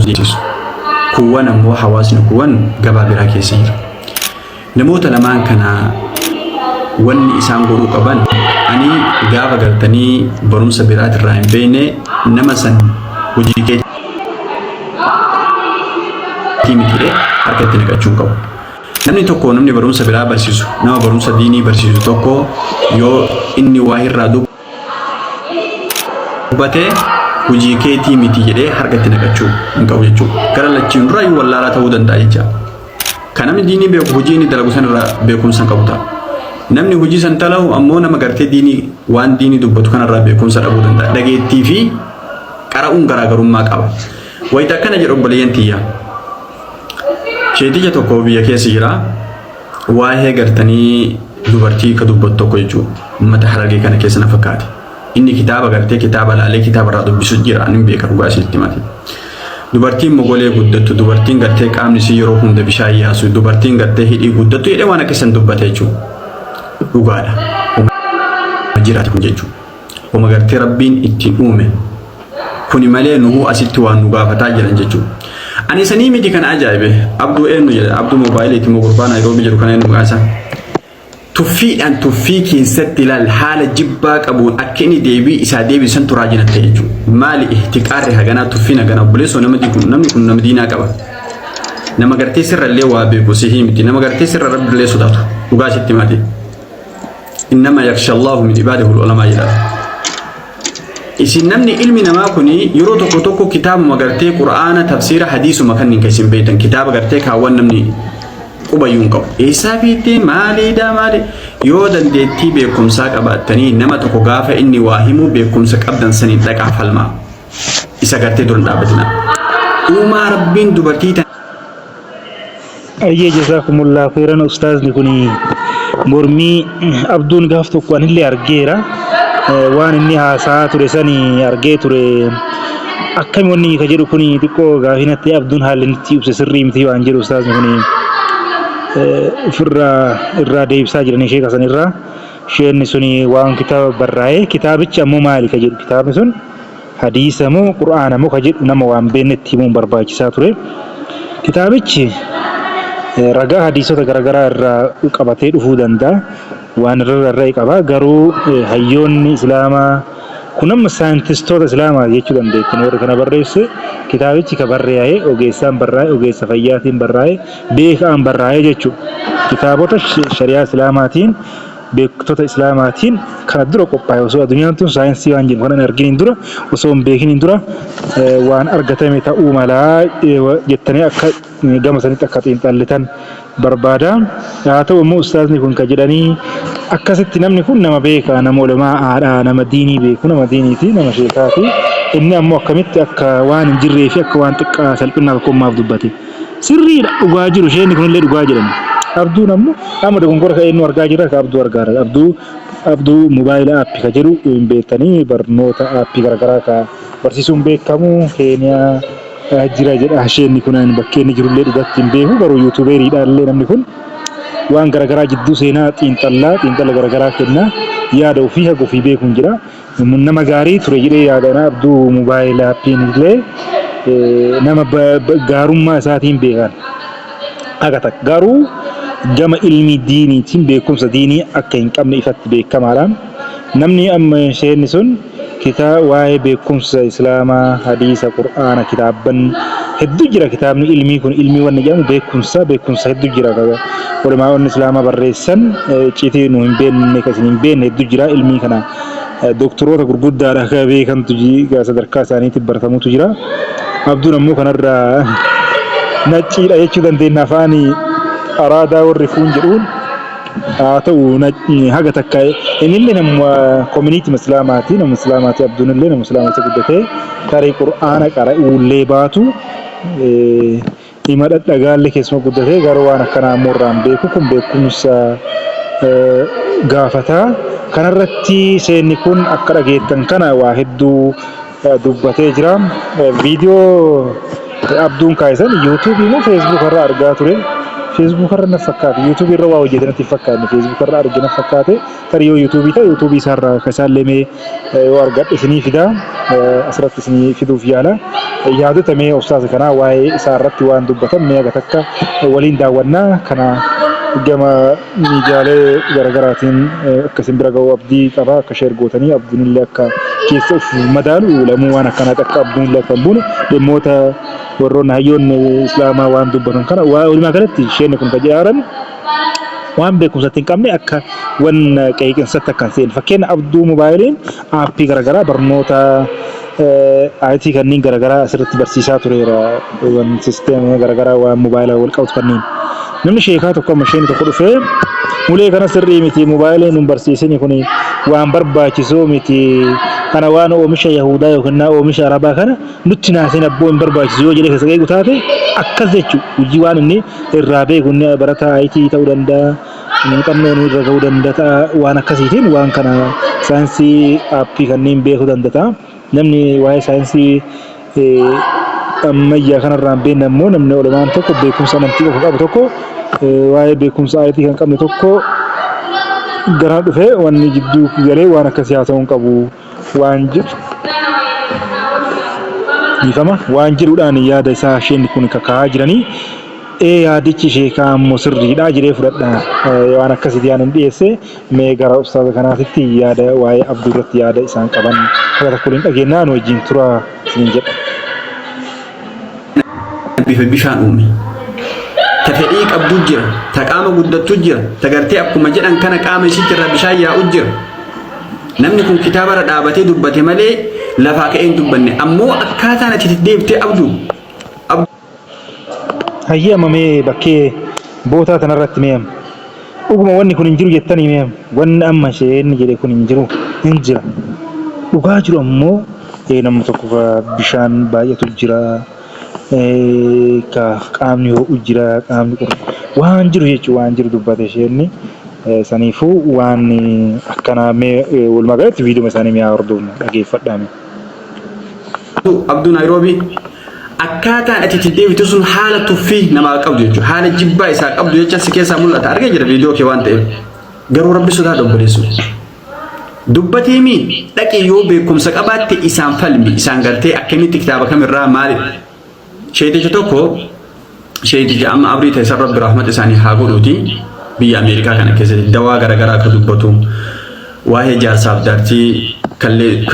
barumsa deemsisu. Kuuwwan ammoo hawaasni kuuwwan gabaa biraa keessa jira. Namoota lamaan kana wanni isaan godhuu qaban ani gaafa gartanii barumsa biraatirraa hin beekne nama san hojii keetii miti harka itti naqachuu hin qabu. Namni tokko namni barumsa biraa barsiisu nama barumsa diinii barsiisu tokko yoo inni waa irraa dubbate hojii keetii miti jedhee harka itti naqachuu hin qabu jechuudha. Gara lachiin dura iyyuu wallaalaa ta'uu danda'a jecha. Kan namni diinii beeku hojii inni dalagu san irraa beekumsa hin qabu ta'a. Namni hojii san dalagu ammoo nama gartee diinii waan diinii dubbatu kanarraa beekumsa dhabuu danda'a. Dhageettii fi qara'uun garaagarummaa qaba. Wayita akkana jedhu obboleeyyan tiyya. Sheeticha tokko biyya keessa jira. Waa'ee gartanii dubartii ka dubbatu tokko jechuudha. Uummata Harargee kana keessa na fakkaate. Inni kitaaba gartee kitaaba laalee kitaaba irraa dubbisu jira. Ani beeka dhugaa isinitti himate. Dubartiin mogolee guddattu, dubartiin gartee qaamni isii yeroo hunda bishaan yaasu, dubartiin gartee hidhii guddattu jedhee waan akka isan dubbate jechuudha. Dhugaadha. Homa jiraate kun jechuudha. Homa gartee Rabbiin ittiin uume. Kuni malee nuhuu asitti waan nu gaafataa jiran jechuudha. Ani sanii miti kan ajaa'ibe. Abduu eenyu jedha. Abduu moobaayiliiti moo gurbaa Naayiroobii jedhu kana eenyu maqaa isaa. Tuffiidhaan tuffii keessatti ilaal haala jibbaa qabuun akka inni deebii isaa deebisan turaa jiran ta'e jechuudha. Maali ihtiqaarri haganaa tuffiin haganaa obboleessoo nama kun namni kun nama diinaa qaba. Nama gartee sirrallee waa beeku sihii miti. Nama gartee sirra rabbillee sodaatu. Dhugaa sitti mati. Innama yaksha Allahu min ibaadihi ulamaa jedha. Isin namni ilmi namaa kun yeroo tokko tokko kitaabuma gartee Qur'aana tafsiira hadiisuma kanneen kan isin beektan kitaaba gartee kaawwan namni qubayyuu hin qabu. Eessaa fiittee maaliidha maali yoo dandeettii beekumsaa qabaattanii nama tokko gaafa inni waa himuu beekumsa qabdan saniin dhaqaa falmaa. Isa gartee dura hin dhaabbatinaa. Uumaa Rabbiin dubartii tana Ayyee jazaakumullahu khairan ustaazni kun mormii abduun gaaf tokko anillee argeera waan inni haasa'aa ture sani argee ture akkami wanni ka jedhu kun xiqqoo gaafii natti abduun haalli inni itti ibse sirrii miti waan jedhu ustaazni kun ofirraa irraa deebisaa jiran ishee kasan irraa isheen suni waan kitaaba barraa'e kitaabichi ammoo maali ka jedhu kitaabni sun Hadiisa moo Qur'aana moo ka jedhu nama waan beeknetti himuun barbaachisaa ture. Kitaabichi ragaa hadiisota garaagaraa irraa qabatee dhufuu danda'a. Waan irra rarra'e qaba. Garuu hayyoonni Islaamaa kun amma saayintistoota Islaamaa jechuu dandeettan warri kana barreesse kitaabichi ka barree'e ogeessaan barraa'e ogeessa fayyaatiin barraa'e beekaan barraa'e jechuudha. Kitaabota shari'aa Islaamaatiin beektota Islaamaatiin kana dura qophaa'e osoo addunyaan tun saayinsii waan jedhu kana hin arginiin dura osoo hin beekiniin dura waan argatame ta'uu malaa jettanii akka gama sanitti akka xiinxallitan barbaada. Haa ta'u immoo ustaazni kun kan jedhanii akkasitti namni kun nama beekaa nama ulamaa haadhaa nama diinii beeku nama diiniiti nama sheekaati. Inni ammoo akkamitti akka waan hin jirree fi akka waan xiqqaa salphinaa tokkummaaf dubbate. Sirriidha dhugaa jiru isheen kunillee dhugaa jedhan. Abduun ammoo amma dogongora ka eenyu argaa jirra ka Abduu argaa jirra. Abduu Abduu mobaayila aappii ka jedhu hin beektanii barnoota aappii garaagaraa ka barsiisuun beekamu Keeniyaa jira jedha isheen kun bakkee inni jirullee dhugatti hin beeku garuu yuutuubeeriidha illee namni kun waan garaagaraa jidduu seenaa xiinxallaa xiinxalla garaagaraa kenna yaada ofii haga ofii beekuun jira. Nama gaarii ture jedhee yaadana Abduu mobaayil aappiin illee nama gaarummaa isaatiin beekan haga takka garuu gama ilmii diiniitiin beekumsa diinii akka hin qabne ifatti beekamaadha. Namni amma isheen sun kitaa waa'ee beekumsa Islaamaa hadiisa Qur'aana kitaabban hedduu jira kitaabni ilmii kun ilmii wanni jedhamu beekumsa beekumsa hedduu jira ulamaa'onni Islaamaa barreessan icciitii nu hin beekne kan isin hin beekne hedduu jira ilmii kana doktoroota gurguddaadha akka beekantu sadarkaa isaaniitti baratamutu jira. Abduun ammoo kanarraa nacciidha jechuu dandeenya afaan araadaa warri fuun jedhuun haa ta'u haga takka innillee nama koominiitii islaamaati nama islaamaati abduun illee nama islaamaatti guddatee tarii qur'aana qara'uullee baatu Hima dhadhagaallee keessuma guddatee garuu waan akkanaa ammoo irraa hin beeku kun beekumsa gaafata. Kanarratti seenni kun akka dhageettan kana waa hedduu dubbatee jira. Viidiyoo Abduun kaa'isan yuutuubii moo feesbuuka irraa argaa ture. Facebook irra na fakkaate, YouTube irra waa hojjete natti hin fakkaanne, Facebook irra arge na fakkaate. Tarii yoo YouTube ta'e YouTube isaarraa akka isaallee mee yoo argadhe isinii fida, asirratti isinii fiduuf yaala. Yaadota mee ustaaza kanaa waa'ee isaa irratti waan dubbatan mee aga takka waliin daawwannaa. Kana gama miidiyaalee garaagaraatiin akka isin bira ga'u abdii qaba. Akka share gootanii abdiin illee akka keessa of madaalu lamuu waan akkanaatti akka abdiin illee akka hin buune dhimmoota warroonni hayyoonni islaamaa waan dubbatan kana walumaa galatti isheen kun kan jedhan waan beekumsatti hin qabne akka wan qeeqinsatti akka hin seenne. Fakkeenya Abduu Mobaayiliin aappii garaagaraa barnoota IT kanneen garaagaraa asirratti barsiisaa tureera. Wan sisteema garaagaraa waan mobaayilaa wal qabatu kanneen. Namni sheekaa tokko amma isheen tokko dhufee mulee kana sirrii miti, mobaayiliin nun barsiisini, kun waan barbaachisoo miti, kana waan oomisha Yahudaa yookiin oomisha Arabaa kana nutti naasin abboo hin barbaachisu yoo jedhee keessa qeequ taate akkas jechuudha. Hojii waan inni irraa beeku, inni barataa IT ta'uu danda'a, muuxannoo inni irra ga'uu danda'a, waan akkasiitiin waan kana saayinsii aappii kanneen beekuu danda'a. Namni waa'ee saayinsii ammayyaa kanarraa hin beekne ammoo namni olamaan tokko beekumsa amantii qofa qabu tokko waa'ee beekumsa IT kan qabne tokko gara dhufee wanni jidduu galee waan akkasii haasa'uu hin qabu waan jedhu dhiifama waan jedhuudhaan yaada isaa isheen kun kakaa'aa jiranii. Ee, yaadichi sheekaa ammoo sirriidha jedhee fudhadha. Waan akkasiiti yaadan dhiyeesse. Mee gara ustaaza kanaatitti yaada waa'ee Abduu irratti yaada isaan qaban akka tokko waliin dhageenyaa, nu wajjin turaa isiniin jedha. Bifa bishaan uume. Ta fedhii qabdu jira, ta qaama guddattu jira, ta gartee akkuma jedhan kana qaama isiitti irraa bishaan yaa'u jira. Namni kun kitaaba irra dhaabatee dubbate malee lafaa ka'ee hin dubbanne. Ammoo akkaataan ati itti deebitee Abduu Hayyee, amma mee bakkee bootaa tanarratti mee amma dhuguma wanni kun hin jiru jettanii, mee wanni amma isheen jedhe kun hin jiru, hin jira. Dhugaa jiru ammoo namni tokko ka bishaan baay'atu jira, ka qaamni ho'u jira, qaamni qorru waan jiru jechuun waan jiru dubbate isheen. Saniifuu waan akkanaa mee walumaa galatti viidiyoo isaanii mi'aa hordofnu dhageeffadhaa mee. Abduu Naayiroobii, akkaataan ati itti deebitu sun haala tuffii namaa qabdu jechuudha. Haala jibbaa isaa qabdu jecha si keessaa mul'ata. Argee jira viidiyoo kee waan ta'eef. Garuu Rabbi sodaa obboleessu. Dubbateemi dhaqi, yoo beekumsa qabaatte isaan falmi, isaan gartee akkamitti kitaaba kamirraa maali. Sheeticha tokko, sheeticha amma abrii ta'e san Rabbi rahmata isaanii haa godhuuti, biyya Ameerikaa kana keessatti dawaa garaagaraa akka dubbatu, waa'ee jaarsaaf jaartii kallee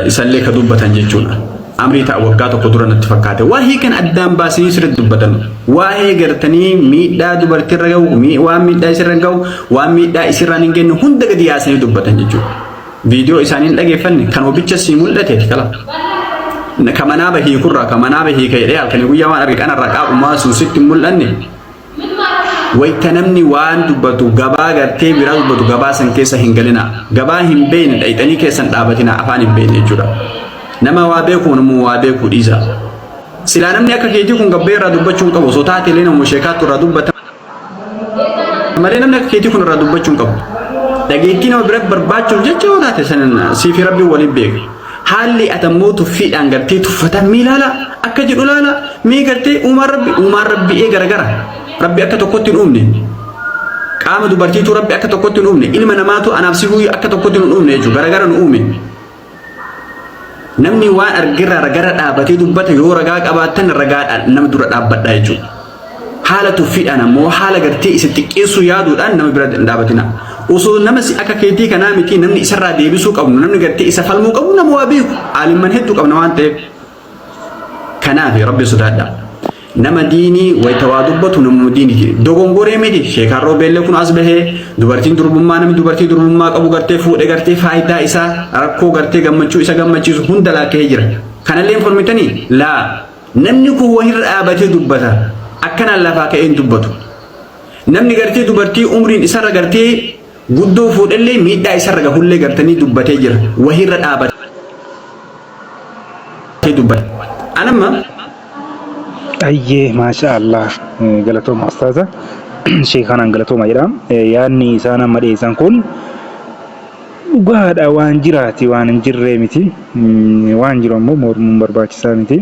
isallee ka dubbatan jechuudha. Amrii ta'a waggaa tokko dura natti fakkaate. Waa'ee kan addaan baasanii sirriitti dubbatan. Waa'ee gartanii miidhaa dubartiirra gahu, waan miidhaa isirra gahu, waan miidhaa isirraan hin geenye hunda gadi yaasanii dubbatan jechuudha. Viidiyoo isaanii hin dhageeffanne kan obicha sii mul'ate kala. Ka manaa hiikurraa, ka manaa hiika jedhee halkanii guyyaa waan arge kanarraa qaaqumaa sun sitti hin mul'anne. Wayita namni waan dubbatu gabaa gartee biraa dubbatu gabaa san keessa hin galina. Gabaa hin beekne dhayxanii keessan dhaabatina, afaan hin beekne jechuudha. Nama waa beeku namuu waa beeku dhiisa. Silaa namni akka keetii kun gabbee irraa dubbachuu hin qabu. Osoo taate illee nama sheekaattu irraa dubbata malee namni akka keetii kun irraa dubbachuu hin qabu. Dhageettii nama bira barbaachuuf jecha yoo taate sanan siifi Rabbiin waliin beeka. Haalli atammoo tuffiidhaan gartee tuffatan mee ilaala, akka jedhu ilaala, mee gartee uumaan Rabbi ee garagara. Rabbi akka tokkotti hin uumne. Qaama dubartiitu Rabbi akka tokkotti hin uumne. Ilma namaatu anaaf si akka tokkotti hin uumne jechuudha. Garagara nu uume. Namni waan argirraa ragara dhaabatee dubbata. Yoo ragaa qabaattan ragaadhaan nama dura dhaabbadhaa jechuudha. Haala tuffiidhaan ammoo haala gartee isa xiqqeessuu yaaduudhaan nama bira hin dhaabatina. Osoo nama si akka keetii kanaa miti, namni isarraa deebisuu qabnu, namni gartee isa falmuu qabu nama waa beeku. Aalimman hedduu qabna waan ta'eef. Kanaaf Rabbi sodaadha. Nama diinii wayita waa dubbatu namuma diiniti. Dogongoree miti, sheekaan roobeellee kun as bahee dubartiin durbummaa, namni dubartii durbummaa qabu gartee fuudhee gartee faayidaa isaa, rakkoo gartee gammachuu isa gammachiisu hunda laakka'ee jira. Kanallee hin falmitanii? Laa, namni kun wahirra dhaabatee dubbata. Akkanaan lafaa ka'ee hin dubbatu. Namni gartee dubartii umriin isarra gartee guddoo fuudhellee miidhaa isarra gahullee gartanii dubbatee jira. Wahirra dhaabatee dubbata. Anamma Ayyee, maasha Allah, galatooma ustaaza. Sheekanaan galatooma jedha. Yaadni isaan amma dhiyeessan kun dhugaadha, waan jiraati, waan hin jirree miti. Waan jiru ammoo mormuun barbaachisaa miti.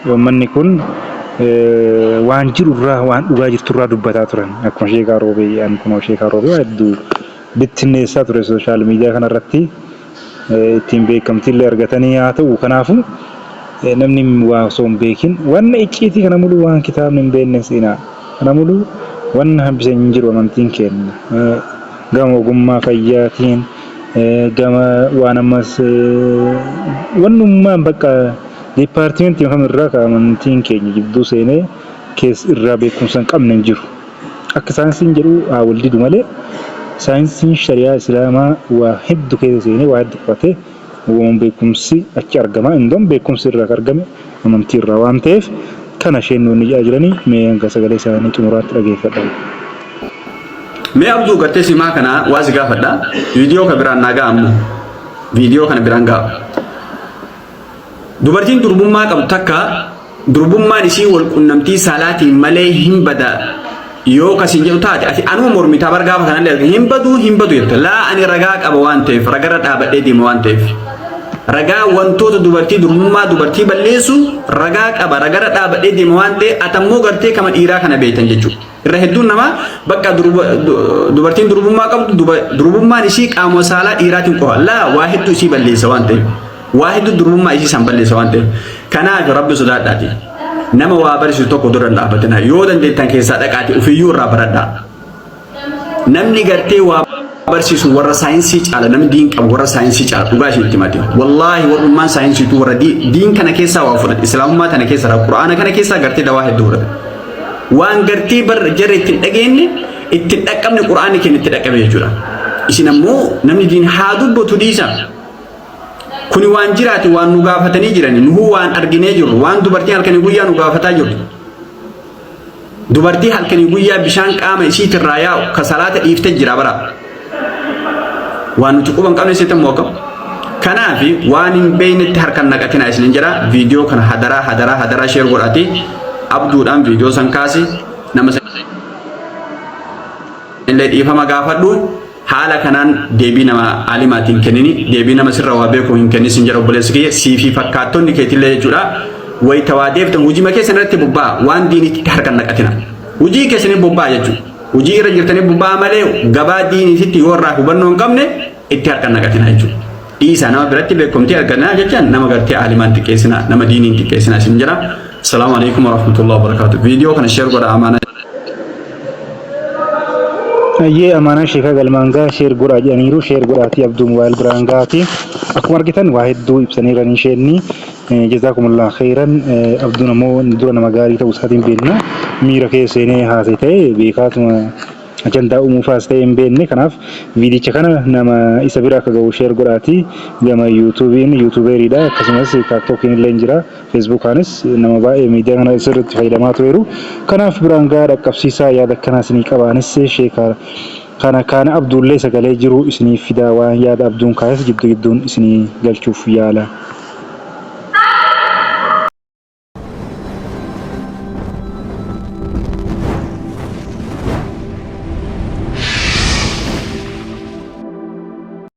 Uummanni kun Waan jiru irraa, waan dhugaa jirtu irraa dubbataa turan. Akkuma Sheekaa Roobee, an kunoo Sheekaa Roobee waa hedduu bittinneessaa ture social media kanarratti, ittiin beekamtiillee argatanii haa ta'u. Kanaafuu namni waa osoo hin beekin wanna icciitii kana mulu, waan kitaabni hin beekne seenaa kana mulu wanna hambise hin jiru. Amantiin keenya gama ogummaa fayyaatiin, gama waan ammas wannummaan bakka departmentii kamirraa ka amantiin keenya jidduu seenee keessa irraa beekumsa hin qabne hin jiru. Akka saayinsiin jedhu haa wal didu malee, saayinsiin shari'aa Islaamaa waa hedduu keessa seenee waa hedduu qoratee waan beekumsi achi argama. Indoon beekumsi irraa kan argame amantii irraa waan ta'eef, kana isheen nuun jedhaa jiranii. Mee hanga sagalee isaanii xumuraatti dhageeffadha. Mee Abduu, gartee simaa kana waa si gaafadha. Viidiyoo ka biraan naa ga'a ammoo. Viidiyoo kana biraan ga'a. Dubartiin durbummaa qabdu takka durbummaan isii wal qunnamtii saalaatiin malee hin bada yoo kasin jedhu taate, ati anuma mormitaa bar. Gaafa kanallee argite hin baduu, hin badu jetta. Laa, ani ragaa qaba waan ta'eef, ragarra dhaabadhee deema waan ta'eef, ragaa wantoota dubartii durbummaa dubartii balleessu ragaa qaba, ragarra dhaabadhee deema waan ta'eef. Atammoo gartee kama dhiiraa kana beektan jechuudha. Irra hedduun namaa bakka dubartiin durbummaa qabdu durbummaan isii qaama saalaa dhiiraatiin qofa. Laa, waa hedduu isii balleessa waan ta'eef. Waa hedduu durbummaa isii san balleessa waan ta'eef. Kanaaf Rabbi sodaadhaati. Nama waa barsiisu tokko dura hin dhaabbatina. Yoo dandeettan keessaa dhaqaati ofiyyuu irraa baradhaa. Namni gartee waa barsiisu warra saayinsii caala, namni diin qabu warra saayinsii caala, dhugaa isinitti himate. Wallaahi, warrummaan saayinsiitu warra diin kana keessaa waa fudhate. Islaamummaa tana keessaa, Qura'aana kana keessaa gartee dawaa hedduu fudhate. Waan gartee bar jarri ittiin dhageenye, ittiin dhaqqabne, Qura'aanni keenya itti dhaqqabe jechuudha. Isin ammoo namni diin haa dubbatu dhiisa. Kuni waan jiraate, waan nu gaafatanii jirani, nuhuu waan arginee jirru, waan dubartiin halkanii guyyaa nu gaafataa jirtu. Dubartii halkanii guyyaa bishaan qaama isiitirraa yaa'u ka salaata dhiiftee jira bara. Waan nuti quban qabne sitti immoo akkam. Kanaaf waan hin beeknetti harkaan naqatina isinin jedha. Viidiyoo kana hadaraa, hadaraa, hadaraa share godhati. Abduudhaan viidiyoo san kaasi, nama illee dhiifama gaafadhu. Haala kanaan deebii nama alimaatiin kennini, deebii nama sirra waa beeku hin kennisin jedha. Obboleessi kiyya, siifii fakkaattonni keetillee jechuudha. Wayita waa deebtan hojii keessan irratti bobba'aa, waan diiniitti harkaan naqatina. Hojii keessanii bobba'aa jechuudha. Hojii irra jirtanii bobba'aa malee gabaa diiniitti yoo irraa hubannoo hin qabne itti harkaan naqatina jechuudha. Dhiisaa, nama biratti beekumtii argannaa jechaan nama gartee alimaan xiqqeessina, nama diiniin xiqqeessina isin jira. Asalaamu alaikum warahmatullahi wabarakatuh. Viidiyoo kana share godha, amaanaa. Ayyee, amaanaa sheekaa galmaan gaa, share godhaa jedhaniiru. Share godhaatii Abduu Mobaayil biraan gaati. Akkuma argitan waa hedduu ibsaniiranii isheenni. Jazaakumullah khairan. Abduun ammoo dura nama gaarii ta'uu isaatiin beekna. Miira keessa seenee haasee ta'e, beekaatuma ajandaa uumuufaas ta'e hin beekne. Kanaaf viidicha kana nama isa bira akka gahu share godhaati. Gama YouTubeiin YouTuberiidha, akkasumas TikTokiin illee jira, Facebookaanis nama baay'ee miidiyaa kana sirriitti fayyadamaa tureeru. Kanaaf biraan gahaa, dhaqqabsiisaa. Yaada akkanaa isinii qabaanis sheeka kana kaana Abduullee sagalee jiru isiniif fidaa, waan yaada Abduun kaayes gidduu gidduun isinii galchuuf yaala.